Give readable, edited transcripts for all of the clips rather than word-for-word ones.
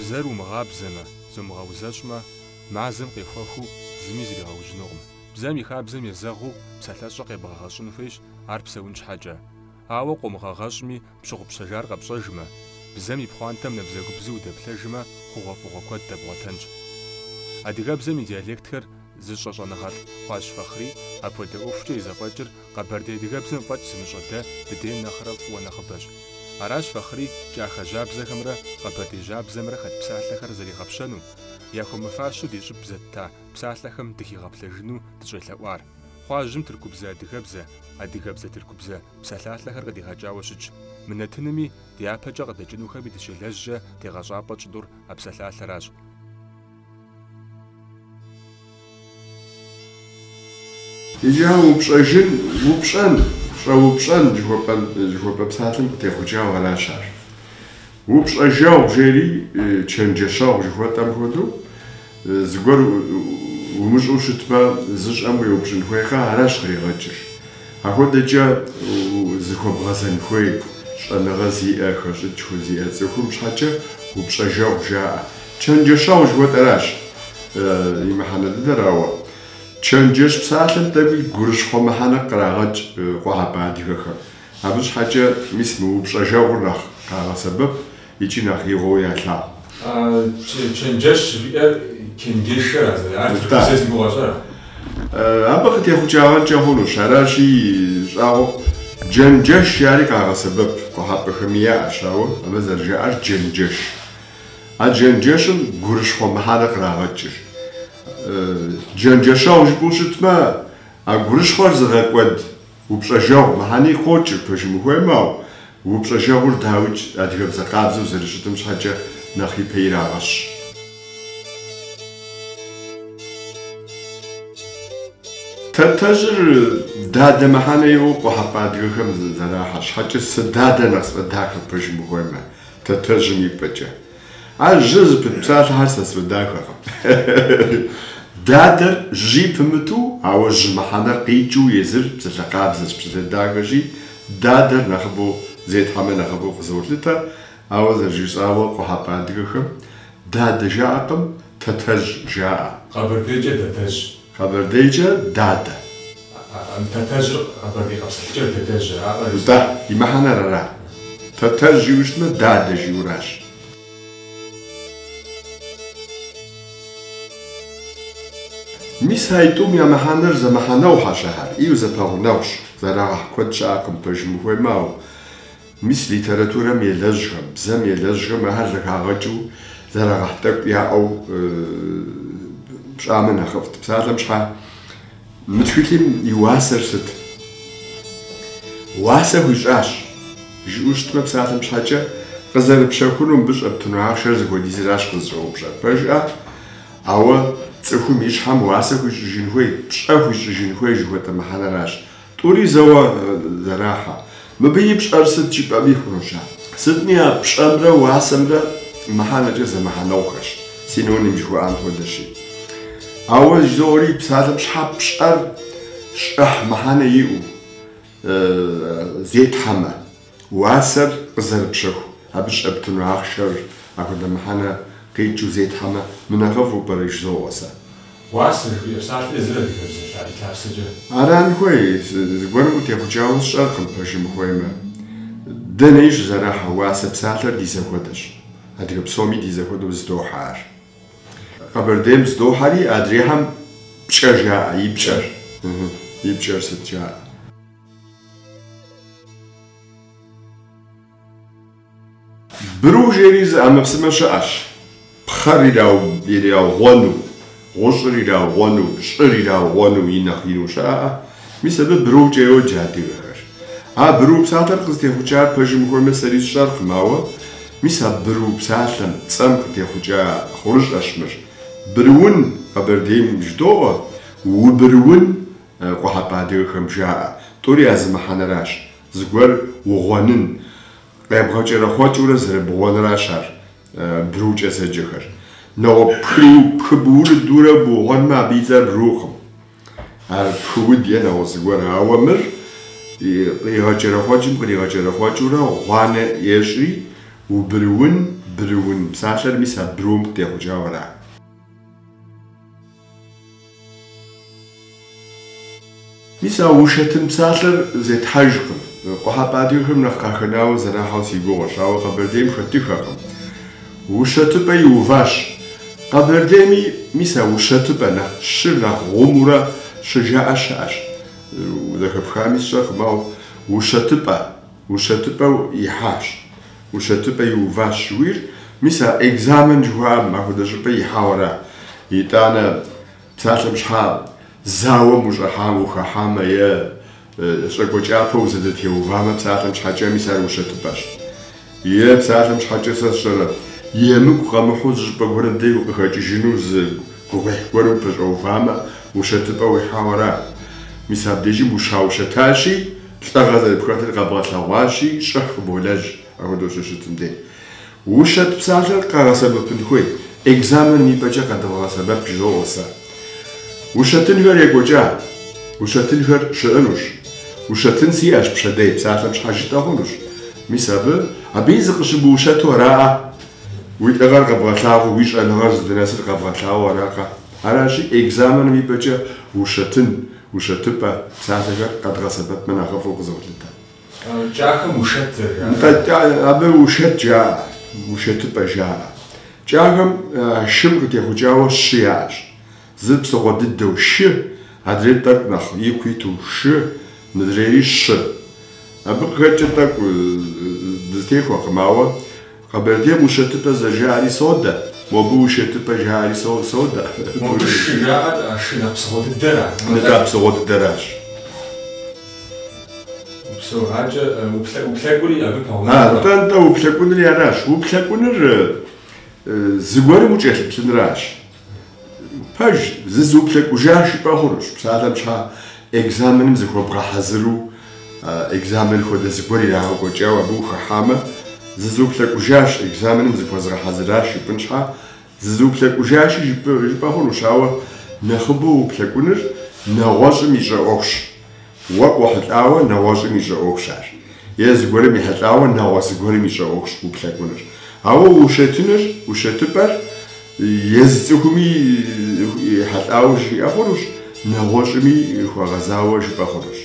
Бзэр умыгъабзэмэ, зумыгъэузэщӏмэ, мазэм къехуэхыу зыми зригъэужьынукъым. Бзэм и хабзэм езэгъыу псалъэщӏэ къебгъэгъэщӏын хуейщ ар псэун щхьэкӏэ. Ауэ къомыгъэгъэщӏми, пщыгъупщэжар къэпщӏэжмэ, бзэм и пхъуантэм набзэгубзэу удэплъэжмэ, хъугъуэфӏыгъуэ куэд дэбгъуэтэнщ. Адыгэбзэм и диалектхэр зыщӏэ щӏэныгъэлӏ Хъуажь Фахъри апхуэдэ ӏуэхукӏэ и зэфӏэкӏыр къэбэрдей адыгэбзэм фӏэкӏ зымыщӏэ дэ дыдейм нэхърэ фӏыуэ нэхъыбэщ. Аращ Фахъри кӏахэ жьабзэхэмрэ къэбэрдей жьабзэмрэ хэт псалъэхэр зэригъэпщэну, яхуэмыфащэу ди щӏыб зэтта псалъэхэм дыхигъэплъэжыну дыщӏелъэӏуар. Хъуажьым тыркубзэ-адыгэбзэ, адыгэбзэ-тыркубзэ псалъалъэхэр къыдигъэкӏауэ щытщ. Мы нэтынми, дяпэкӏэ къыдэкӏынухэми дыщелэжькӏэ тегъэщӏапӏэ тщӏынур а псалъалъэращ. Иджы ар упщӏэжын, упщӏэн, щӏэупщӏэн жыхуэпӏэн, жыхуэпӏэ псалъэм къытехъукӏауэ аращ ар. Упщӏэжэгъу жери чэнджэщэгъу жыхуэтӏэм хуэдэу, зыгуэр умыщӏэу щытмэ, зыщӏэм уеупщӏын хуейкъэ, аращ къригъэкӏыр. Апхуэдэкӏэ зыхуэбгъэзэн хуей щӏэныгъэ зиӏэ, хэщӏыкӏ хузиӏэ цӏыхум щхьэкӏэ упщӏэжэгъу жаӏэ. Чэнджэщэгъу жыхуэтӏэращ и мыхьэнэ дыдэр, ауэ чэнджэщ псалъэм тӏэкӏуи гурыщхъуэ мыхьэнэ кърагъэкӏ къухьэпӏэ адыгэхэм. Абы щхьэкӏэ мис мы упщӏэжэгъур нэхъ къагъэсэбэп икӏи нэхъ игъуэу ялъагъу. Чэнджэщ жыхуиӏэр кенгешэр ар тыркубзэ си гугъэщ, ара? Абы къытехъукӏагъэнкӏэ хъунущ, аращи, щӏагъуэ джэнджэш жари къагъэсэбэп, къухьэпӏэхэми яӏэщ, ауэ абы зэрыжаӏэр джэнджэш. А джэнджэщым гурыщхъуэ мыхьэнэ кърагъэкӏыр. Джэнджэщэгъу жыпӏэу щытмэ, а гурыщхъуэр зыгъэкӏуэд упщӏэжэгъу мыхьэни къокӏыр, пэжым ухуеймэ, ауэ упщӏэжэгъур дауикӏ адыгэбзэ къабзэу зэрыщытым щхьэкӏэ нэхъ ипэ ирагъэщ. Тэтэжьыр дадэ мыхьэнэ иӏэу къухьэпӏэ адыгэхэм зэрахьэ щхьэкӏэ сэ дадэ нэхъ сфӏэдахэ пэжым ухуеймэ, тэтэжьым и пӏэкӏэ. Ар жьы зыпыт псалъэхэр сэ сфӏэдахэкъым. Дадэр жьи пымыту, ауэ жьы мыхьэнэр къикӏыу езыр псалъэ къабзэщ, псалъэ дахэщи, дадэр нэхъыбэу зетхьэмэ нэхъыфӏу къызолъытэ, ауэ зэрыжысӏауэ къухьэпӏэ адыгэхэм дадэ жаӏэкъым, тэтэжь жаӏэ. Къэбэрдейкӏэ дадэжь. Къэбэрдейкӏэ дадэ. Тэтэжьыр къэбэрдей къэпсэлъыкӏэр дадэжь аракъэ? Нтӏэ, и мыхьэнэр ара? Тэтэжь жиӏэу щытмэ, дадэ жиӏэуращ. Мис аитӏум я мыхьэнэр зэмыхьэнэгъухьэщ ахэр, ӏейуэ зэпэгъунэгъущ, зэрагъэхь куэд щыӏэкъым, пэжым ухуеймэ, ауэ мис литературэм елэжьхэм, бзэм елэжьхэм ахэр зэхагъэкӏыу зэрагъэхь тӏэкӏу яӏэу пщӏамэ нэхъыфӏт. Псалъэм щхьа, мы тхылъым и уасэр сыт? Уасэ хуищӏащ, жиӏэу щытмэ, псалъэм щхьэкӏэ, къызэрыпщэхуну мыбы щӏэптыну ахъшэр зыхуэдизыращ къызыщӏэупщӏэр. Пэжӏэ? Ауэ цӏыхум и щхьэм уасэ хуищӏыжын хуей, пщӏэ хуищӏыжын хуей жыхуэтӏэ мыхьэнэращ. Тӏури зэуэ зэрахьэ. Мыбы и пщӏэр сыт жыпӏэми хъунущ ар. Сытми а пщӏэмрэ уасэмрэ мыхьэнэкӏэ зэмыхьэнэгъухэщ, синоним жыхуаӏэм хуэдэщи. Ауэ жызоӏэри псалъэм щхьэ пщӏэр щӏыхь мыхьэнэ иӏэу зетхьэмэ, уасэр къызэрыпщэху, абы щӏэптыну ахъшэр апхуэдэ мыхьэнэ къикӏыу зетхьэмэ, мынэхъыфӏу пӏэрэ жызоӏэ сэ. Уасэ жыхуиӏэ псалъэр езыр адыгэбзэ и лъапсэкӏэ. Аран хуей, зыгуэрым къытехъукӏауэ сщӏэркъым, пэжым ухуеймэ. Дэнэи щызэрахьэ уасэ псалъэр ди зэхуэдэщ. Адыгэ псоми ди зэхуэдэу зыдохьэ ар. Къэбэрдейм зыдохьэри, адрейхэм пкӏэ жаӏэ, и пкӏэр. И пкӏэр сыт жаӏэ. Бру жери зы ӏэмэпсымэ щыӏэщ. Пхъэр ираугъуэну, гъущӏыр ираугъуэну, щӏыр ираугъуэну и нэхъ ину щыӏэӏэ. Мис абы брукӏэ йоджэ адыгэхэр. А бру псалъэр къызытехъукӏар пэжым ухуеймэ сэри сщӏэркъым, ауэ мис а бру псалъэм, цӏэм къытехъукӏа хъурыщӏэщ мыр. Бруун Къэбэрдейм жыдоӏэ, убруун къухьэпӏэ адыгэхэм жаӏэ. Тӏури а зы мыхьэнэращ. Зыгуэр угъуэнын, къебгъэкӏэрэхъуэкӏыурэ зэрыбгъуэныращ ар брукӏэ зэджэхэр. Нэгъуэ пхыбурыдурэ быугъуэнмэ, абы и цӏэр брукъым. Ар пхыуд е нэгъуэщӏ зыгуэр. Ауэ мыр къигъэкӏэрэхъуэкӏым къригъэкӏэрэхъуэкӏыурэ гъуанэ ещӏри, Убруун, бруун псалъэр мис а брум къытехъукӏауэ ара. Мис а ушэтын псалъэр зетхьэжкъым. Къухьэпӏэ адыгэхэм нэхъ къахэнауэ зэрахьэу си гугъэщ, ауэ Къэбэрдейм хэтыхэкъым. Ущэтыпӏэ иуващ. Къэбэрдейми мис а ущэтыпӏэ нэхъ щыр нэхъ гъумурэ щыжаӏэ щыӏэщ. Зэхэпхами сщӏэкъым, ауэ ущэтыпӏэ, ущэтыпӏэу ихьащ, ущэтыпӏэ иуващ жыхуиӏэр, мис а экзамен жыхуаӏэм апхуэдэ щӏыпӏэ ихьауэ ара. Итӏанэ псалъэм щхьа зауэм ущӏыхьам, ухыхьамэ е щӏакӏуэ кӏапэ узэдытеувамэ, псалъэм щхьэкӏэ мис ар ущэтыпӏэщ. Е псалъэм щхьэкӏэ сэ сщӏэрэ, емыкӏу къэмыхъуу зы щӏыпӏэ гуэрым дей укъыхэкӏыжыну зы гугъуехь гуэрым упэщӏэувамэ, ущэтыпӏэ уихьауэ ара. Мис абдежым ущаущэтащи, лӏыгъэ зэрыпхэтыр къэбгъэлъэгъуащи, щӏыхь къыболэжь апхуэдэу щыщытым дей. Ущэт псалъэр къэгъэсэбэпын хуей, экзамен и пӏэкӏэ къэдывгъэсэбэп жызоӏэ сэ. Ущэтынхэр екӏуэкӏа, ущэтынхэр щыӏэнущ. Ущэтын сиӏэщ пщэдей псалъэм щхьэ жытӏэ хъунущ. Мис абы, абыи зыкъыщыбуущэту араӏэ? Уи лӏыгъэр къэбгъэлъагъуэу, уи щӏэныгъэр зыдынэсыр къэбгъэлъагъуэу аракъэ? Аращи, экзаменым и пӏэкӏэ ущэтын, ущэтыпӏэ псалъэхэр къэдгъэсэбэпмэ нэхъыфӏу къызолъытэ. Кӏахэм ушэт зэрыжаӏэр. Нтӏэ, абы ушэт жаӏэ, ушэтыпӏэ жаӏэ. Кӏахэм шым къытехъукӏауэ щы яӏэщ. Зыр псыгъуэ дыдэу шы, адрейр тӏэкӏу нэхъ ику иту шы, мыдрейри щы. Абы къыхэкӏкӏэ тӏэкӏу дызэтехуэкъым, ауэ Къэбэрдейм ущэтыпӏэ зэрыжаӏэри содэ, мобы ушэтыпӏэ жаӏэри содэ. Мобы шы жаӏэр а шы нэхъ псыгъуэ дыдэра? Нтӏэ, псыгъуэ дыдэращ. Упсэу, адэкӏэ уплъэкӏури абы пэгъунэгъу. Нтӏэ, нтӏэ, уплъэкӏунри аращ. Уплъэкӏуныр зыгуэрым укӏэлъыплъынращ. Пэж, зызуплъэкӏужа жыпӏэ хъунущ. Псалъэм щхьа экзаменым зыхуэбгъэхьэзыру, экзамен хуэдэ зыгуэр ирагъэкӏуэкӏауэ абы ухыхьамэ, зызуплъэкӏужащ, экзаменым зыхуэзгъэхьэзыращ жыпӏэн щхьа, зызуплъэкӏужащи жыпӏэ хъунущ, ауэ нэхъыбэу уплъэкӏуныр нэгъуэщӏым ищӏэ ӏуэхущ. Уэ къохьэлӏауэ нэгъуэщӏым ищӏэ ӏуэхущ ар. Е зыгуэрым ехьэлӏауэ нэгъуэщӏ зыгуэрым ищӏэ ӏуэхущ уплъэкӏуныр. Ауэ ущэтыныр, ущэтыпӏэр езы цӏыхуми ехьэлӏауэ жиӏэ хъунущ, нэгъуэщӏми хуэгъэзауэ жыпӏэ хъунущ.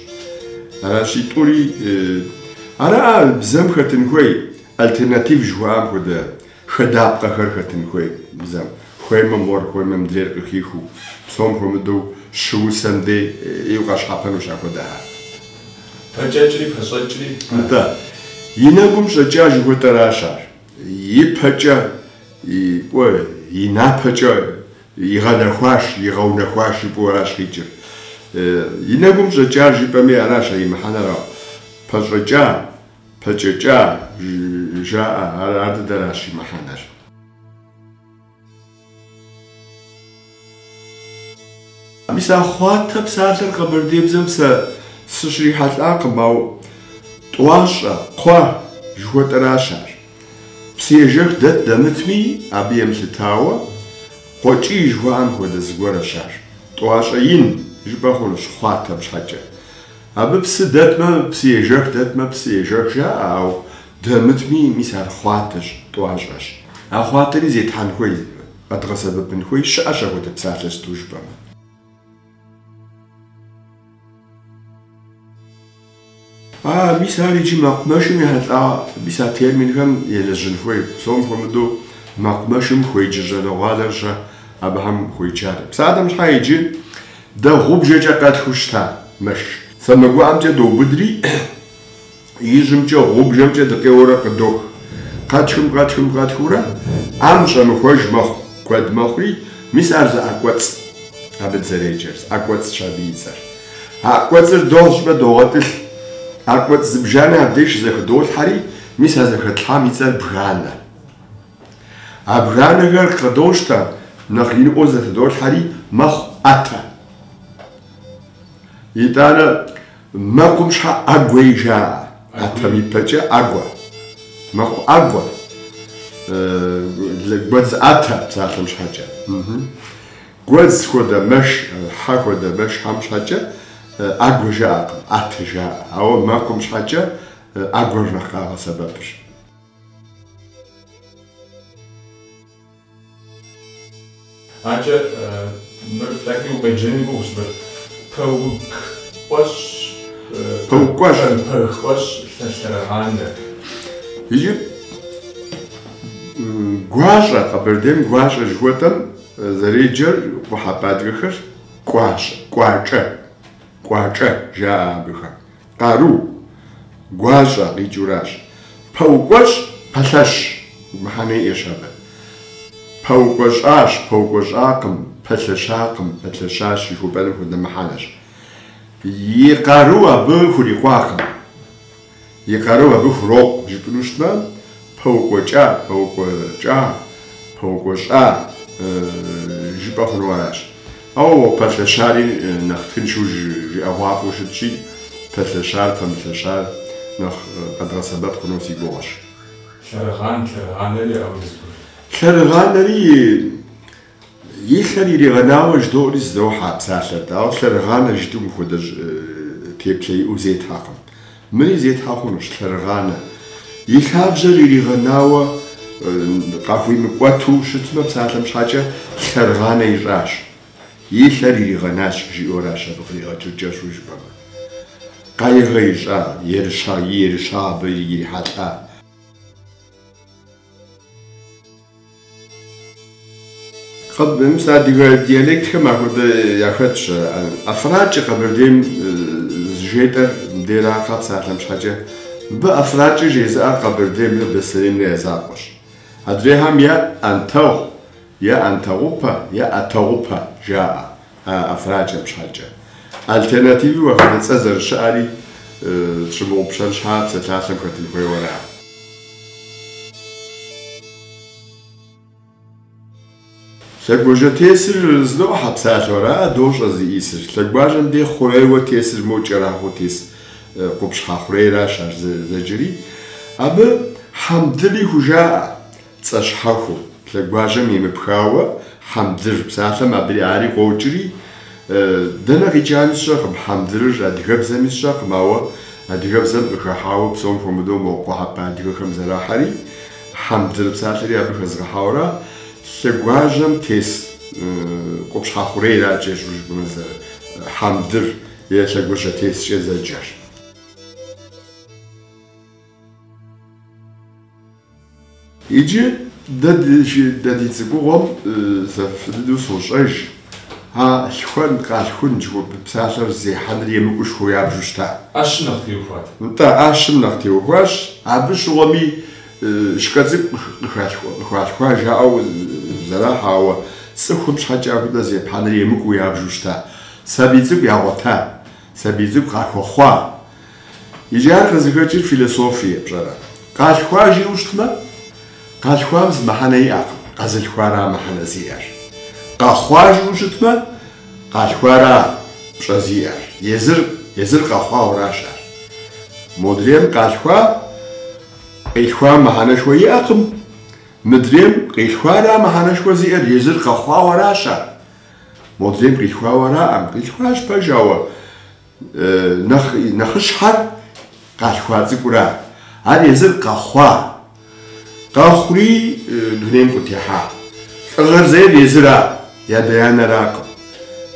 Аращи, тӏури ара бзэм хэтын хуей, альтернатив жыхуаӏэм хуэдэ хэдапкъэхэр хэтын хуей бзэм. Хуеймэ мор, хуеймэ мыдрейр къыхихыу, псом хуэмыдэу щыусэм дей ӏейуэ къащхьэпэнущ апхуэдэхэр. Пэкӏэкӏри пэщӏэкӏри. Нтӏэ, и нэгум щӏэкӏа жыхуэтӏэращ ар. И пэкӏэ, и кӏуэ, и напэкӏэ игъэнэхуащ, игъэунэхуащ жыпӏэу аращ къикӏыр. И нэгум щӏэкӏар жыпӏэми аращ а и мыхьэнэр, ауэ пэщӏэкӏа, пэкӏэкӏа жаӏэ, ар дыдэращ и мыхьэнэр. Мис а хъуатэ псалъэр къэбэрдейбзэм сэ сыщрихьэлӏакъым, ауэ тӏуащӏэ, кхъуэ жыхуэтӏэращ ар. Псыежэх дэт дэмытми, абы емылъытауэ, къуэкӏий жыхуаӏэм хуэдэ зыгуэрэщ ар. Тӏуащӏэ ин жыпӏэ хъунущ хъуатэм щхьэкӏэ. Абы псы дэтмэ, псыежэх дэтмэ, псыежэх жаӏэ, ауэ дэмытми, мис ар хъуатэщ, тӏуащӏэщ. А хъуатэри зетхьэн хуей, къэдгъэсэбэпын хуей щыӏэщ апхуэдэ псалъэ сыту жыпӏэмэ. А, мис ар иджы мэкъумэшым ехьэлӏа, мис а терминхэм елэжьын хуей, псом хуэмыдэу мэкъумэшым хуеджэ щӏалэгъуалэр щэ абыхэм хуеджар. Псалъэм щхьэ иджы дэ гъубжэкӏэ къэтхыу щыта мэш. Сэмэгуӏэмкӏэ доубыдри, ижьымкӏэ гъубжэмкӏэ дыкъеуэрэ къыдох. Къэтхым, къэтхым, къэтхыурэ, ӏэм щӏэмыхуэж мэхъу, куэд мэхъури, мис ар зы ӏэкӏуэцӏ, абы дызэреджэр, ӏэкӏуэцӏщ абы и цӏэр. А ӏэкӏуэцӏыр догъщӏмэ догъэтӏылъ, ӏэкӏуэцӏ зыбжанэ абдеж щызэхыдолъхьэри, мис а зэхэтлъхьам и цӏэр бганэ. А бганэхэр къыдощтэ, нэхъ иныӏуэу зэтыдолъхьэри, мэхъу ӏэтэ. Итӏанэ мэкъум щхьэ ӏэгуэи жаӏэ, ӏэтэм и пэкӏэ ӏэгуэ, мэкъу ӏэгуэ, гуэдз ӏэтэ псалъэм щхьэкӏэ. Гуэдз хуэдэ мэш, хьэ хуэдэ мэшхэм щхьэкӏэ ӏэгуэ жаӏэкъым, ӏэтэ жаӏэ, ауэ мэкъум щхьэкӏэ ӏэгуэр нэхъ къагъэсэбэпыр. Акӏэ мыр тӏэкӏуи укъеджэну гугъущ мыр. Пэуг-кӏуэщӏ. Пэукӏуэщӏ. Пэг-кӏуэщӏ лъэрыгъанэ. Иджы гуащӏэ, Къэбэрдейм гуащӏэ жыхуэтӏэм зэреджэр къухьэпӏэ адыгэхэр кӏуащӏэ, кӏуачӏэ, кӏуачӏэ жаӏэ абыхэм. Къару, гуащӏэ къикӏыуращ. Пэукӏуэщӏ, пэлъэщ, мыхьэнэ иӏэщ абы. Пэукӏуэщӏащ, пэукӏуэщӏакъым, пэлъэщакъым, пэлъэщащ жыхуэпӏэным хуэдэ мыхьэнэщ. И къару абы хурикъуакъым. И къару абы хурокъу жыпӏэну щытмэ, пэукӏуэкӏа, пэукӏуэкӏа, пэукӏуэщӏа жыпӏэ хъуну аращ. Ауэ пэлъэщари нэхъ тыншу жыӏэгъуафӏэу щытщи, пэлъэщар, пэмылъэщар нэхъ къэдгъэсэбэп хъуну си гугъэщ. Лъэрыгъан, лъэрыгъанэри ауэ зыгуэр. Лъэрыгъанэри и лъэр иригъэнауэ жыдоӏэри зыдохьэ а псалъэр, ауэ лъэрыгъанэ жытӏэу мыпхуэдэ теплъэ иӏэу зетхьэкъым. Мыри зетхьэ хъунущ, лъэрыгъанэ. И лъабжьэр иригъэнауэ къахуимыкӏуэту щытмэ, псалъэм щхьэкӏэ, лъэрыгъанэ ищӏащ. И лъэр иригъэнащ, жиӏэуращ абы къригъэкӏыр кӏэщӏу жыпӏэмэ. Къайгъэ ищӏа, ерыща, и ерыщагъ абы ирихьэлӏа. Мис адыгэ диалектхэм апхуэдэ яхэтщ. ӏэфракӏэ Къэбэрдейм зыжетӏэр мыдейракъэ псалъэм щхьэкӏэ. Мыбы ӏэфракӏэ жезыӏэр Къэбэрдеймрэ Беслъэнеймрэ я закъуэщ. Адрейхэм е ӏэнтэгъу, е ӏэнтэгъупэ, е ӏэтэгъупэ жаӏэ а ӏэфракӏэм щхьэкӏэ. Альтернативу апхуэдэ цӏэ зэрыщыӏэри тщымыгъупщэн щхьа псалъалъэм хэтын хуейуэ ара. Лъэгуажьэтесыр зыдохьэ псалъэу ара, дощӏэ зиӏисыр. Лъэгуажьэм дей хъурейуэ тесыр мо кӏэрахъуэу тес къупщхьэ хъурейращ ар зэджэри. Абы хьэмдыри хужаӏэ цӏэ щхьэхуэу. Лъэгуажьэм емыпхауэ хьэмдыр псалъэм абыри ари къокӏри, дэнэ къикӏами сщӏэкъым, хьэмдырыр адыгэбзэми сщӏэкъым, ауэ адыгэбзэм къыхыхьауэ псом хуэмыдэу мо къухьэпӏэ адыгэхэм зэрахьэри, хьэмдыр псалъэри абы хэзгъэхьауэра, лъэгуажьэм тес къупщхьэ хъурейра кӏэщӏу жыпӏэмэ хьэмдыр е лъэгуажьэтескӏэ зэджэр. Иджы дэ ди цӏыкӏугъуэм сэ фӏы дыдэу сощӏэж, а лъхуэн, къалъхун жыхуэпӏэ псалъэр зехьэныр емыкӏушхуэу ябжу щыта. ӏэщым нэхъ теухуат. Нтӏэ, ӏэщым нэхъ теухуащ. Абы щыгъуэми шкӏэ цӏыкӏу къыхуалъхуа жаӏэу зэрахьэ, ауэ цӏыхум щхьэкӏэ апхуэдэ зепхьэныр емыкӏуу ябжу щыта. Сабий цӏыкӏу ягъуэта, сабий цӏыкӏу къахуэхъуа. Иджы ар къызыхэкӏыр философие, пщӏэрэ? Къалъхуа жиӏэу щытмэ, къалъхуам зы мыхьэнэ иӏэкъым, къэзылъхуара мыхьэнэ зиӏэр. Къэхъуа жиӏэу щытмэ, къалъхуара пщӏэ зиӏэр. Езыр, езыр къэхъуауращ ар. Модрейм къалъхуа, къилъхуам мыхьэнэшхуэ иӏэкъым, мыдрейм къилъхуара мыхьэнэшхуэ зиӏэр, езыр къэхъуауэращ ар. Модрейм къилъхуауэраӏым, къилъхуащ пэж, ауэ нэхъыщхьэр къалъхуа цӏыкӏура. Ар езыр къэхъуа, къэхъури дунейм къытехьа. Лӏыгъэр зейр езыра, и адэ-анэракъым,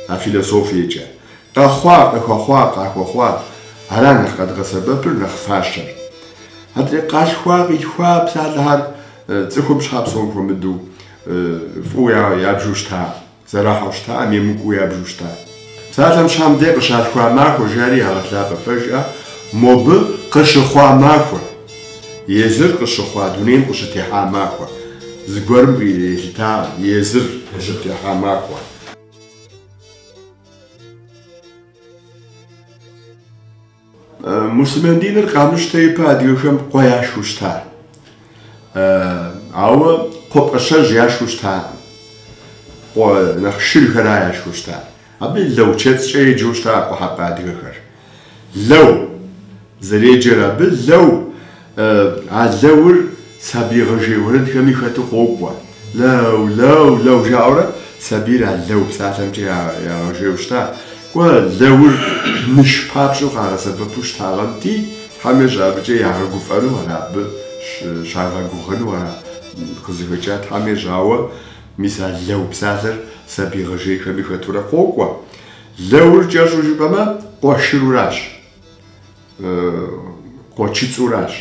а философиекӏэ. Къэхъуа, къыхэхъуа, къахуэхъуа, ара нэхъ къэдгъэсэбэпыр, нэхъ фащэр. Адрей къалъхуа, къилъхуа псалъэхэр цӏыхум щхьа псом хуэмыдэу фӏыуэ ябжу щыта. Зэрахьэу щытаӏым, емыкӏуу ябжу щыта. Псалъэм щхьа мыдей къыщалъхуа махуэ жари ягъэлъапӏэ пэжӏэ, мобы къыщыхъуа махуэ, езыр къыщыхъуа дунейм къыщытехьа махуэ, зыгуэрым елъыта езыр къыщытехьа махуэ. Муслъымэн диныр къамыщтэ ипэ адыгэхэм кхъуэ яшхыу щыта. Ауэ кхъуэ пӏащэжь яшхыу щытакъым. Кхъуэ нэхъ шырхэра яшхыу щыта. Абы лэучэцкӏэ еджэу щыта къухьэпӏэ адыгэхэр. Лэу зэреджэр абы лэу, а лэур сабий гъэжей уэрэдхэми хэту къокӏуэ. Лэу, лэу, лэу жаӏэурэ сабийр а лэу псалъэмкӏэ ягъэжейуэ щыта. Кӏуэ, лэур ныш папщӏэу къагъэсэбэпу щытагъэнти, Тхьэм ещӏэ абыкӏэ ягъэгуфӏэну ара, абы щагъэгугъэну ара къызыхэкӏа Тхьэм ещӏэ, ауэ Мис а лэу псалъэр сабий гъэжейхэми хэтурэ къокӏуэ. Лэур кӏэщӏу жыпӏэмэ, къуэшыруращ, къуэчыцӏуращ,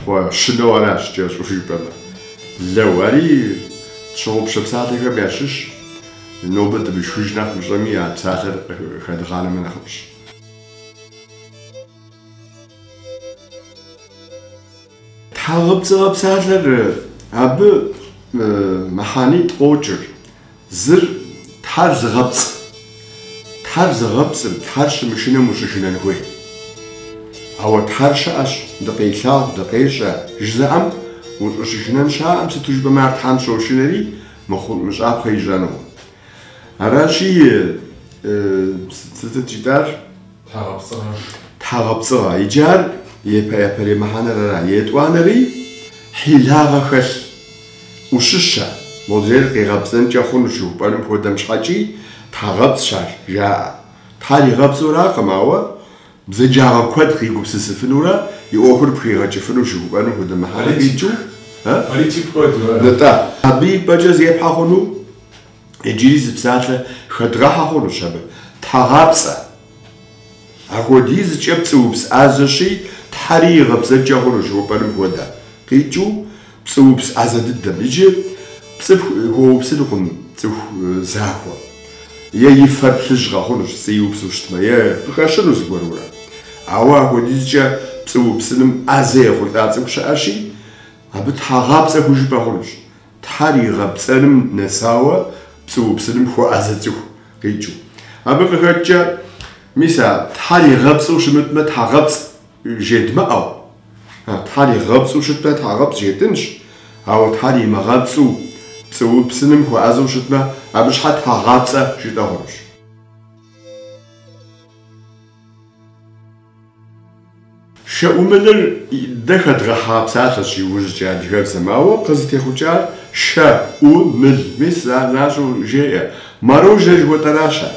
къуэ щынэу аращ кӏэщӏу жыпӏэмэ. Лэу, ари тщыгъупщэ псалъэхэм ящыщ, нобэ дымышхыж нэхъ мыщӏэми а псалъэр хэдгъанэмэ нэхъыфӏщ. Тхьэгъэпцӏыгъэ псалъэр абы мыхьэнитӏ къокӏыр. Зыр Тхьэр зыгъэпцӏ. Тхьэр зыгъэпцӏым, Тхьэр щымышынэм ущышынэн хуей. Ауэ Тхьэр щыӏэщ, дыкъелъагъу, дыкъещӏэ жызыӏэм ущӏыщышынэн щыӏэкъым, сыту жыпӏэмэ ар Тхьэм щошынэри, мыщӏапхъэ ищӏэнукъым. Аращи, сытыт жытӏар? Тхьэгъэпцӏыгъэ. Тхьэгъэпцӏыгъэ. Иджы ар япэрей мыхьэнэр ара. Етӏуанэри хьилагъэ хэлъ. ӏущыщэ, модрейр къигъэпцӏэнкӏэ хъунущ жыхупӏэным хуэдэм щхьэкӏи тхьэгъэпцӏщ ар, жаӏэ. Тхьэр игъэпцӏуракъым, ауэ бзаджагъэ куэд къигупсысыфынурэ и ӏуэхур пхигъэкӏыфыну жыхупӏэным хуэдэ мыхьэнэ къикӏыу. Политик хуэдэу. Нтӏэ, абы и пӏэкӏэ зепхьэ хъуну иджыри зы псалъэ хэдгъэхьэ хъунущ абы. Тхьэгъапцӏэ. Апхуэдизкӏэ пцӏыупс ӏэзэщи, Тхьэри игъэпцӏэнкӏэ хъунущ жыхуэпӏэным хуэдэ къикӏыу пцӏыупс ӏэзэ дыдэм. Иджы пцӏы хуэупсынукъым цӏыху захуэ. Е и фэр плъыжь къэхъунущ пцӏы иупсу щытмэ, е къыхэщыну зыгуэрурэ. Ауэ апхуэдизкӏэ пцӏыупсыным ӏэзэ ехъулӏа цӏыху щыӏэщи, абы тхьэгъапцӏэ хужыпӏэ хъунущ. Тхьэр игъэпцӏэным нэсауэ пцӏыупсыным хуэӏэзэ цӏыху къикӏыу. Абы къыхэкӏкӏэ, мис а Тхьэр игъэпцӏэу щымытмэ, тхьэгъэпцӏ жедмыӏэу, Тхьэр игъэпцӏэу щытмэ, тхьэгъэпцӏ жетӏынщ, ауэ Тхьэр имыгъэпцӏу пцӏыупсыным хуэӏэзэу щытмэ, абы щхьэ тхьэгъапцӏэ жытӏэ хъунущ. Шэӏумылыр дэ хэдгъэхьа псалъэщ иужькӏэ адыгэбзэм, ауэ къызытехъукӏар шэ, ӏу, мыл, мис ар занщӏэу жеӏэ. Мороженэ жыхуэтӏэращ ар.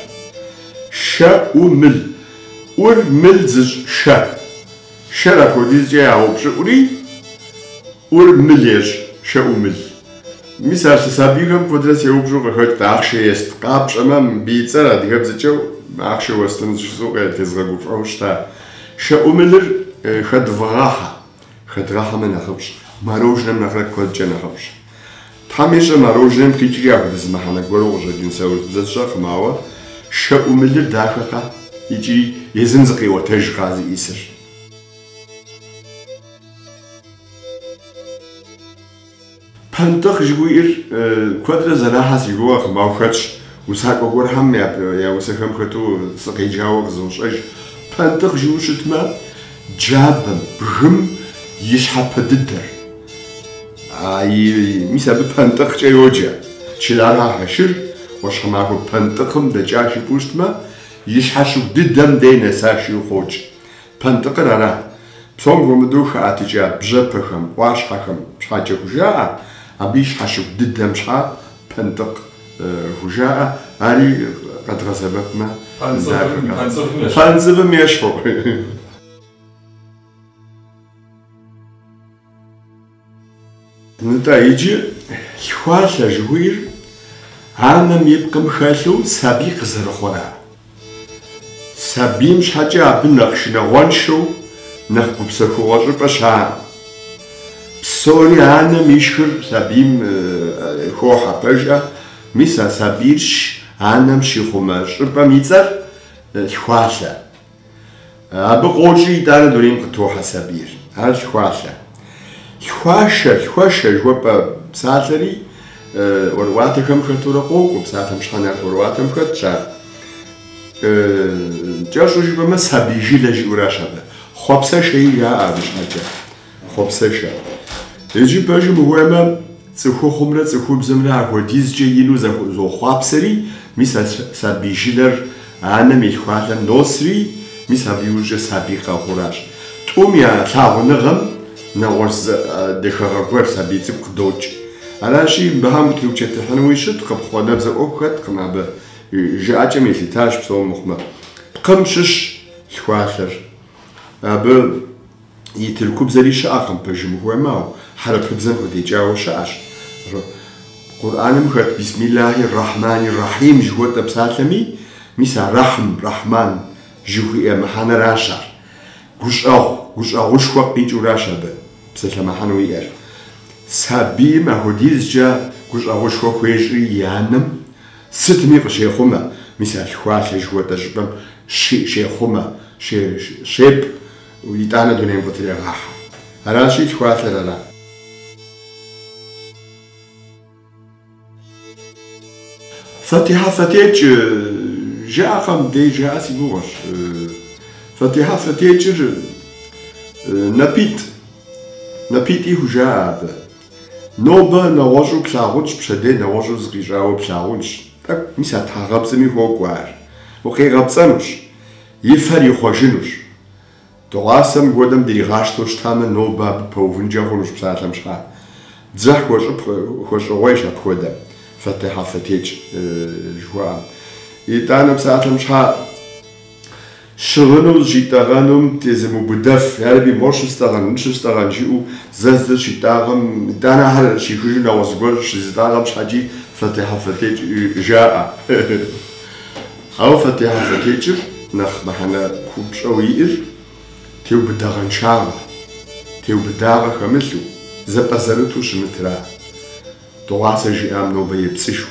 Шэ, ӏу, мыл. ӏур мыл зыщӏ шэ. Шэр апхуэдизкӏэ ягъэупщӏыӏури, ӏур мыл ещӏ, шэӏумыл. Мис ар си сабийхэм куэдрэ сеупщӏу къыхэкӏт, ахъшэ ест. Къапщӏэмэ, мыбы и цӏэр адыгэбзэкӏэ ахъшэ уэстынущ жысӏэу тезгъэгуфӏэу щыта. Шэӏумылыр хэдвгъэхьэ, хэдгъэхьэмэ нэхъыфӏщ, мороженэм нэхърэ куэдкӏэ нэхъыфӏщ. Тхьэм ещӏэ мороженэм къикӏри апхуэдэ зы мыхьэнэ гуэру къыщӏэкӏын сэ урысыбзэ сщӏэкъым, ауэ шэӏумылыр дахэкъэ икӏи езым зыкъиӏуэтэжкъэ зиӏисыр. Пэнтӏыкъ жыхуиӏэр куэдрэ зэрахьэ си гугъэкъым, ауэ хэтщ. Усакӏуэ гуэрхэм я усэхэм хэту сыкъеджауэ къызощӏэж. Пэнтӏыкъ жиӏэу щытмэ, джабэм, бгым и щхьэпэ дыдэр. Мис абы пэнтӏыкъкӏэ йоджэ. Чылар Хьэшыр ӏуащхьэмахуэ пэнтӏыкъым дэкӏа жыпӏэу щытмэ, и щхьэщыгу дыдэм дей нэса жиӏэу къокӏ. Пэнтӏыкъыр ара? Псом хуэмыдэу хэӏэтыкӏа бжьэпэхэм, ӏуащхьэхэм щхьэкӏэ хужаӏэ, абы и щхьэщыгу дыдэм щхьа пэнтӏыкъ хужаӏэ, ари къэдгъэсэбэпмэ дахэкъэ. Пэнцӏывым ещхьу. Нтӏэ, иджы лъхуалъэ жыхуиӏэр анэм и пкъым хэлъу сабий къызэрыхъура? Сабийм щхьэкӏэ абы нэхъ шынагъуэншэу, нэхъ гупсэхугъуэ щӏыпӏэ щыӏэкъым. Псори анэм ишхыр сабийм хохьэ, пэжӏэ? Мис а сабийр анэм щихъумэ щӏыпӏэм и цӏэр лъхуалъэ. Абы къокӏри итӏанэ дунейм къытохьэ сабийр. Ар лъхуалъэ. Лъхуашэ, лъхуэшэ жыхуэпӏэ псалъэри ӏуэрыӏуатэхэм хэтурэ къокӏуэ, псалъэм щхьэ нарт ӏуэрыӏуатэм хэтщ ар. Кӏэщӏу жыпӏэмэ, сабий жылэ жиӏэуращ абы. Хъуэпсэшэи жаӏэ абы щхьэкӏэ. Хъуэпсэшэ. Иджы пэжым ухуеймэ, цӏыхухъумрэ цӏыхубзымрэ апхуэдизкӏэ ину зохъуапсэри, мис а сабий жылэр анэм и лъхуалъэм носри, мис абы иужькӏэ сабий къэхъуращ. Тӏум я лъагъуныгъэм нэгъуэщӏ зы дахагъэ гуэр сабий цӏыкӏу къыдокӏ. Аращи, мыбыхэм утеучэтыхьынуи щыткъым, хъуэнэбзэ ӏуэху хэткъым абы. Жыӏэкӏэм елъытащ псом мыхъумэ. Пкъым щыщ лъхуалъэр. Абы и тыркубзэри щыӏэкъым, пэжым ухуеймэ, ауэ хьэрыпыбзэм къытекӏауэ щыӏэщ. Къурӏэным хэт Бисмиллахи Рахмани Рахим жыхуэтӏэ псалъэми, мис а Рахм, Рахман жыхуиӏэ мыхьэнэращ ар. Гущӏэгъу, гущӏэгъушхуэ къикӏыуращ абы псалъэ мыхьэнэу иӏэр. Сабийм ахуэдизкӏэ гущӏэгъушхуэ хуещӏри и анэм сытми къыщехъумэ, мис а лъхуалъэ жыхуэтӏэ щӏыпӏэм щехъумэ, щепӏ, итӏанэ дунейм къытрегъахьэ. Аращи, лъхуалъэр ара. Фэтехьэ-фэтекӏ жаӏэкъым, дей жаӏэ си гугъэщ. Фэтехьэ-фэтекӏыр напитӏ, напитӏи хужаӏэ абы. Нобэ нэгъуэщӏу плъагъунщ, пщэдей нэгъуэщӏу зыкъищӏауэ плъагъунщ. Тӏэкӏу мис а тхьэгъэпцӏми хуокӏуэ ар. Укъигъэпцӏэнущ, и фэр ихъуэжынущ. Дыгъуасэм хуэдэм дригъащтэу щытамэ, нобэ абы пэувынкӏэ хъунущ псалъэм щхьа. Дзыхь хуэщӏыгъуейщ апхуэдэм, фэтехьэ-фэтекӏ жыхуаӏэм. Итӏанэ псалъэм щхьа щыгъыну зыщитӏэгъэнум тезымыубыдэф, ярэби, мор щыстӏэгъэн, мыр щыстӏэгъэн жиӏэу зэ зыр щитӏагъэм, итӏанэ ахэр щихыжу нэгъуэщӏ зыгуэр щызытӏагъэм щхьэкӏи фэтехьэ-фэтекӏ жаӏэ. Ауэ фэтехьэ-фэтекӏыр нэхъ мыхьэнэ купщӏэу иӏэр теубыдэгъэншагъэ, теубыдагъэ хэмылъу, зэпӏэзэрыту щымытра. Дыгъуасэ жиӏам нобэ епцӏыжу,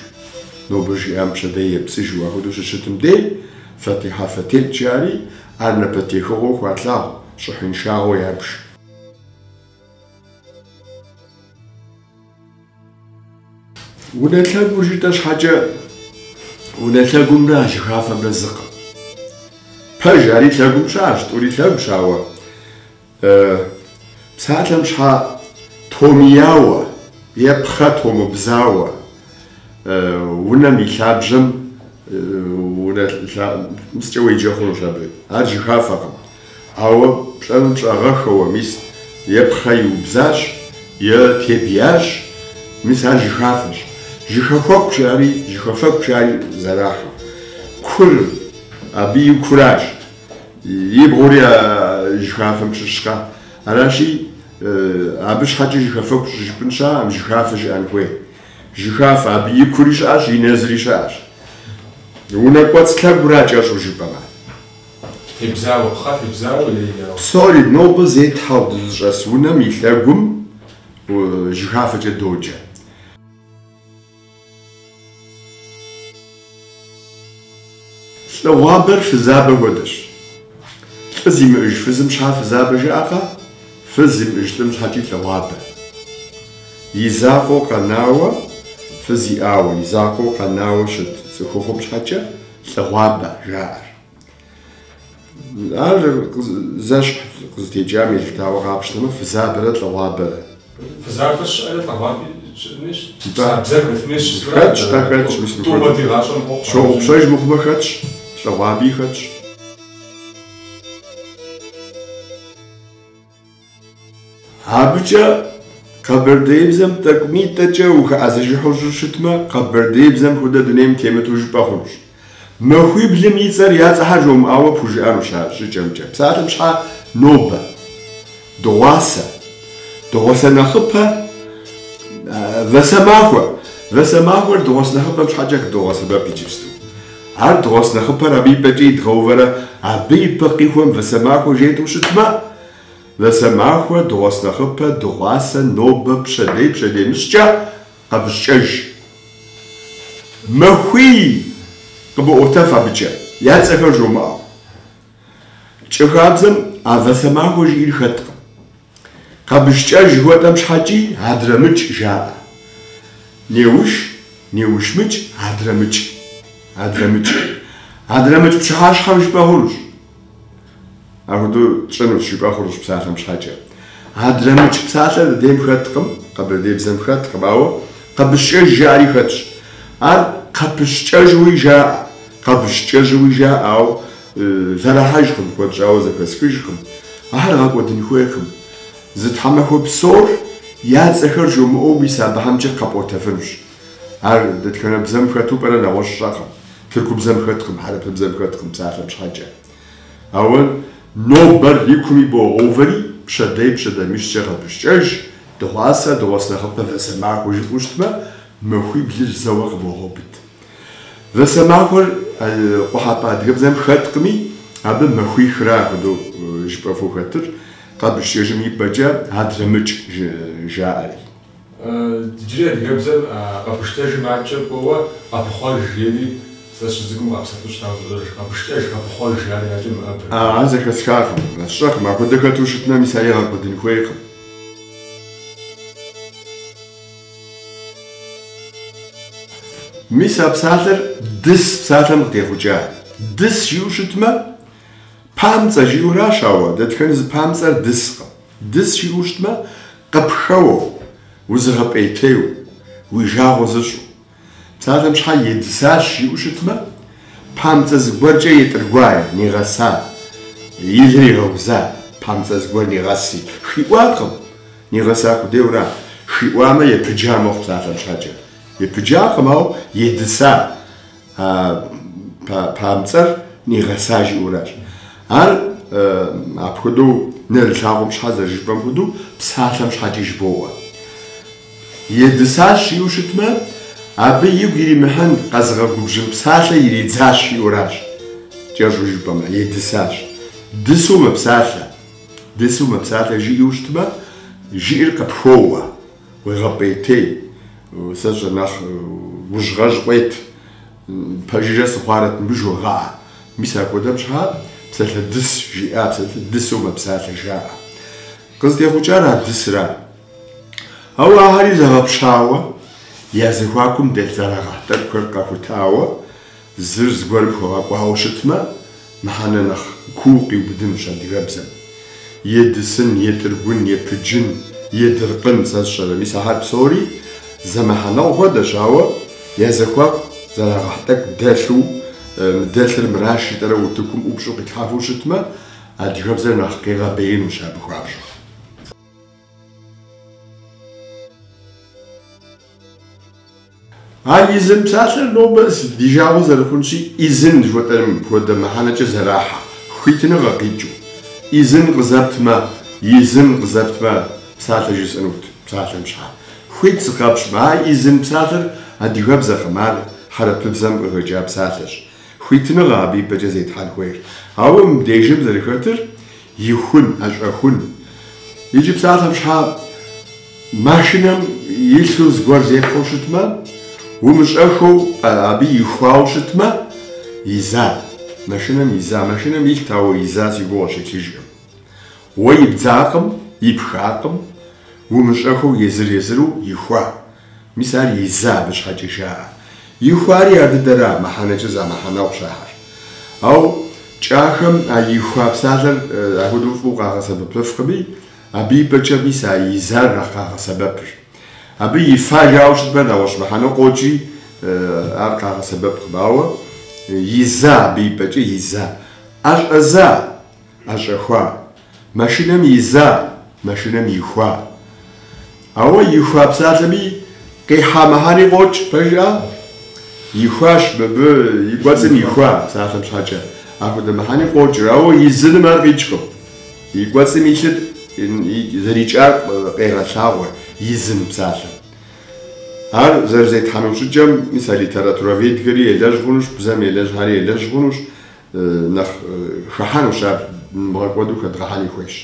нобэ жиӏам пщэдей епцӏыжу апхуэдэу щыщытым дей фэтехьэ-фэтекӏ жари, ар напэтехыгъуэу хуалъагъу, щӏыхьыншагъэу ябж. Унэ лъэгур жытӏэ щхьэкӏэ, унэ лъэгумрэ а жыхафэмрэ зыкъым. Пэж, ари лъэгум щыӏэщ, тӏури лъэгущ, ауэ псалъэм щхьа томияуэ е пхъэ томыбзауэ унэм и лъабжьэм унэ мискӏэ уеджэ хъунущ абы. Ар жыхафэкъым. Ауэ пщӏэну пщӏагъэххэуэ, мис, е пхъэ иубзащ, е тебиящ, мис ар жыхафэщ. Жыхэхуэку жари, жыхэфэку жари зэрахьэ. Кур, абы и куращ, и бгъури а жыхафэм щыщкъэ. Аращи, абы щхьэкӏэ жыхэфэку щӏыжыпӏын щыӏэкъым, жыхафэ жыӏэн хуей. Жыхафэ, абы и кури щыӏэщ, и нэзри щыӏэщ. Унэ кӏуэцӏ лъэгура кӏэщӏу жыпӏэмэ. Тебзауэ, пхъэ тебзауэ е яуэ? Псори нобэ зетхьэу дызыщӏэс унэм и лъэгум жыхафэкӏэ доджэ. Лӏыгъуабэр фызабэ хуэдэщ. Лӏы зимыӏэж фызым щхьа фызабэ жаӏэкъэ? Фыз зимыӏэж лӏым щхьэкӏи лӏыгъуабэ. И закъуэу къэнауэ фыз иӏауэ, и закъуэу къэнауэ щыт цӏыхухъум щхьэкӏэ лӏыгъуабэ жаӏэр. Ар зэщхь къызытекӏам елъытауэ къапщтэмэ, фызабэрэ лӏыгъуабэрэ. Фызабэ щыӏэрэ лӏыгъуаби щыӏэнущ, бзэр хэтынущ. Хэтщ, тӏэ хэтщ, мис мыпхуэдэу. Ди гъащӏэм къохъу. Щогъупщэж мыхъумэ хэтщ, лӏыгъуаби хэтщ. Абыкӏэ къэбэрдеибзэм тӏэкӏунитӏэкӏэ ухэӏэзэжыхьу щытмэ, къэбэрдеибзэм хуэдэ дунейм темыту жыпӏэ хъунущ. Махуиблым и цӏэр я цӏэхэр жомыӏауэ пхужыӏэнущ а щӏыкӏэмкӏэ. Псалъэм щхьа нобэ, дыгъуасэ, дыгъуасэ нэхъыпэ, вэсэмахуэ. Вэсэмахуэр дыгъуас нэхъыпэм щхьэкӏэ къыдогъэсэбэп иджыпсту. Ар дыгъуас нэхъыпэр абы и пӏэкӏэ идгъэувэрэ абы и пэ къихуэм вэсэмахуэ жетӏэу щытмэ, вэсэмахуэ, дыгъуас нэхъыпэ, дыгъуасэ, нобэ, пщэдей, пщэдеймыщкӏэ къэбыщкӏэж. Махуий къыбоӏуэтэф абыкӏэ, я цӏэхэр жомыӏэу. Кӏы хабзэм а вэсэмахуэ жиӏэр хэткъым. Къэбыщкӏэж жыхуэтӏэм щхьэкӏи адрэмыкӏ жаӏэ. Неуш, неушмыкӏ, адрэмыкӏ. Адрэмыкӏ. Адрэмыкӏ пщыхьэщхьэм жыпӏэ хъунущ. Апхуэдэу тщӏынущ жыпӏэ хъунущ псалъэм щхьэкӏэ. Адрэмыкӏ псалъэр дыдейм хэткъым, къэбэрдеибзэм хэткъым, ауэ къэбыщкӏэж жаӏэри хэтщ. Ар къэпыщкӏэжуи жаӏэ, къэбыщкӏэжуи жаӏэ, ауэ зэрахьэжкъым, куэд щӏауэ зэхэсхыжкъым. Ахэр гъэкӏуэдын хуейкъым. Зы тхьэмахуэ псор я цӏэхэр жомыӏэу мис абыхэмкӏэ къэпӏуэтэфынущ. Ар дэтхэнэ бзэм хэту пӏэрэ нэгъуэщӏ сщӏэкъым. Тыркубзэм хэткъым, хьэрыпыбзэм хэткъым псалъэм щхьэкӏэ. Ауэ нобэр и кум ибогъэувэри, пщэдей пщэдеймыщкӏэ къэбыщкӏэж, дыгъуасэ, дыгъуас нэхъыпэ вэсэмахуэ жыпӏэу щытмэ, махуиблыр зэуэ къыбогъэубыд. Вэсэмахуэр къухьэпӏэ адыгэбзэм хэткъыми, абы махуихра хуэдэу жыпӏэфу хэтыр, къэбышкӏэжым и пӏэкӏэ адрэмыкӏ жаӏэри. Иджыри адыгэбзэм къэбышкӏэжым адэкӏэ кӏуэуэ къэпыхъуэж жери сэ сыщыцӏыкӏум къапсэлъу щытауэ сощӏэж. Къэбышкӏэж, къэпыхъуэж жари адэкӏэ мэӏэбэ. Ар зэхэсхакъым, сщӏэкъым, апхуэдэ хэту щытмэ, мис ари гъэкӏуэдын хуейкъым. Мис а псалъэр дыс псалъэм къытехъукӏа. Дыс жиӏэу щытмэ, памцӏэ жиӏэуращ, ауэ дэтхэнэ зы памцӏэр дыскъым. Дыс жиӏэу щытмэ, къыпхэуэу, узыгъэпӏейтейуэ, уи жагъуэ зыщӏу. Псалъэм щхьэ едысащ жиӏэу щытмэ, памцӏэ зыгуэркӏэ етӏыргуа, нигъэса, и лыр игъэуза, памцӏэ зыгуэр нигъэси. Хиӏуакъым, нигъэса къудейуэра. Хиӏуамэ, епыджа мэхъу псалъэм щхьэкӏэ. Епыджакъым, ауэ едыса памцӏэр нигъэса жиӏэуращ. Ар апхуэдэу нэрылъагъум щхьэ зэрыжыпӏэм хуэдэу псалъэм щхьэкӏи жыбоӏэ. Едысащ жиӏэу щытмэ, абы игу иримыхьын къэзыгъэгубжьын псалъэ иридзащ жиӏэуращ. Кӏэщӏу жыпӏэмэ, едысащ. Дысу мэпсалъэ. Дысу мэпсалъэ жиӏэу щытмэ, жиӏэр къыпхоуэ, уегъэпӏейтей, сэ сщӏэ нэхъ гужьгъэжь къует, пэжыжьэ сыхъуарэт мыбы жогъэӏэ. Мис апхуэдэм щхьэ псалъэ дыс жиӏа, псалъэ дысу мэпсалъэ жаӏэ. Къызытехъукӏар а дысра. Ауэ ахэри зэгъэпщауэ, я зэхуакум дэлъ зэрагъэхь тӏэкӏухэр къэхутауэ, зыр зыгуэрым хуэгъэкӏуауэ щытмэ, мыхьэнэ нэхъ куу къиубыдынущ адыгэбзэм. Едысын, етӏыргун, епыджын, едыркъын, сэ сщӏэрэ, мис ахэр псори зэмыхьэнэгъу хуэдэщ, ауэ я зэхуаку зэрагъэхь тӏэкӏу дэлъу, мы дэлъыр мыращ жытӏэрэ утыкум ӏупщӏу къитлъхьэфу щытмэ, адыгэбзэр нэхъ къигъэбеинущ абы хуабжьу. А изын псалъэр нобэ ди жагъуэ зэрыхъунщи, ӏизын жыхуэтӏэм хуэдэ мыхьэнэкӏэ зэрахьэ, хуитыныгъэ къикӏыу. ӏизын къызэптмэ, изын къызэптмэ псалъэ жысӏэнут псалъэм щхьэ. Хуит сыкъэпщӏмэ, а ӏизын псалъэр адыгэбзэкъым, ар хьэрыпыбзэм къыхэкӏа псалъэщ. Хуитыныгъэ абы и пӏэкӏэ зетхьэн хуейр. Ауэ мыбдежым зэрыхэтыр ихун, ӏэщӏэхун. Иджы псалъэм щхьэ машинэм илъу зыгуэр зепхьэу щытмэ, умыщӏэххэу абы ихуауэ щытмэ, иза. Машинэм иза. Машинэм илът, ауэ иза си гугъэщ илъыжкъым. Уэ ибдзакъым, ипхакъым, умыщӏэххэу езыр-езыру ихуа. Мис ар иза абы щхьэкӏэ жаӏэ. Ихуари ар дыдэра, мыхьэнэкӏэ зэмыхьэнэгъущ ахэр. Ауэ кӏахэм а ихуа псалъэр апхуэдэу фӏыуэ къагъэсэбэпыфкъыми, абы и пӏэкӏэ мис а изар нэхъ къагъэсэбэпыр. Абы ифа жаӏэу щытмэ, нэгъуэщӏ мыхьэнэ къокӏри, ар къагъэсэбэпкъым. Ауэ иза абы и пӏэкӏэ иза. ӏэщӏэза, ӏэщӏэхуа. Машинэм иза, машинэм ихуа. Ауэ ихуа псалъэми къихьа мыхьэни къокӏ, пэжа? Ихуащ мыбы и кӏуэцӏым ихуа псалъэм щхьэкӏэ. Апхуэдэ мыхьэни къокӏыр, ауэ изыным ар къикӏкъым. И кӏуэцӏым илъыр зэрикӏар къегъэлъагъуэ изын псалъэм. Ар зэрызетхьэну щӏыкӏэм, мис а литературоведхэри елэжь хъунущ, бзэм елэжьхэри елэжь хъунущ, нэхъ хыхьэнущ ар мыгъэкӏуэду хэдгъэхьэни хуейщ.